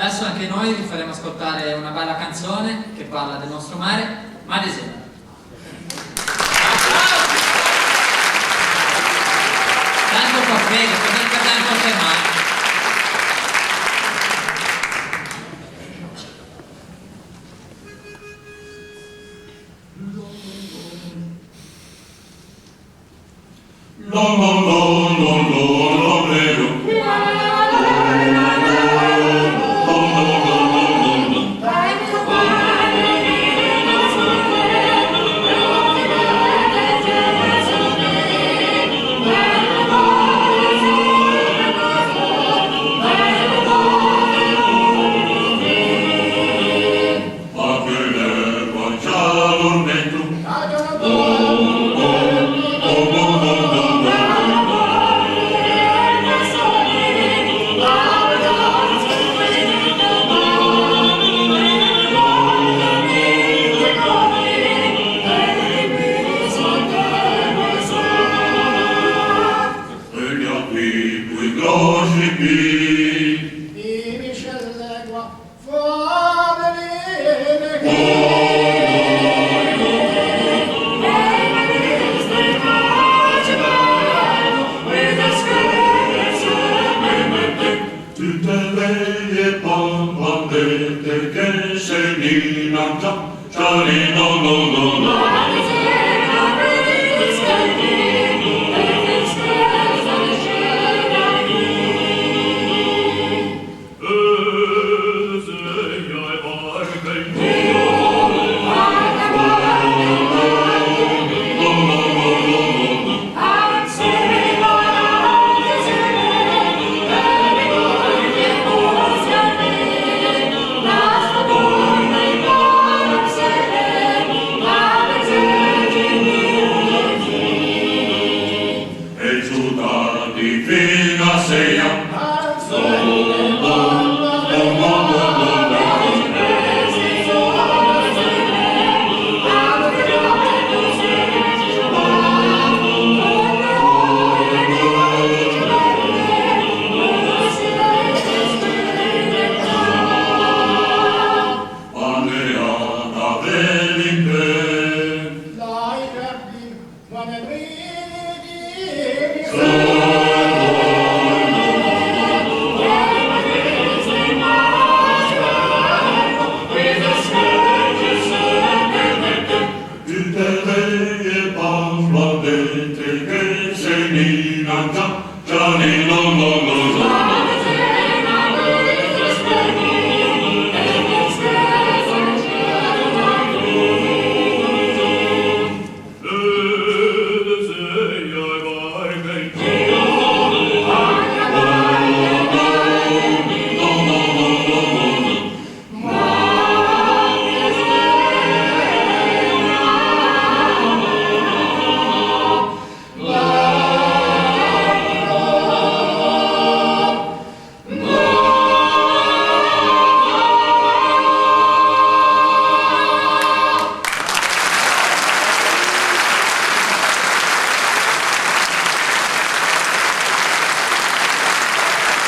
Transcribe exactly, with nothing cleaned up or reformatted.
Adesso anche noi vi faremo ascoltare una bella canzone che parla del nostro mare, Madesena. Tanto fa fede, cosa che tanto che male. Tute e veie pam pam de, de che se ninan già, cialino lo lo lo.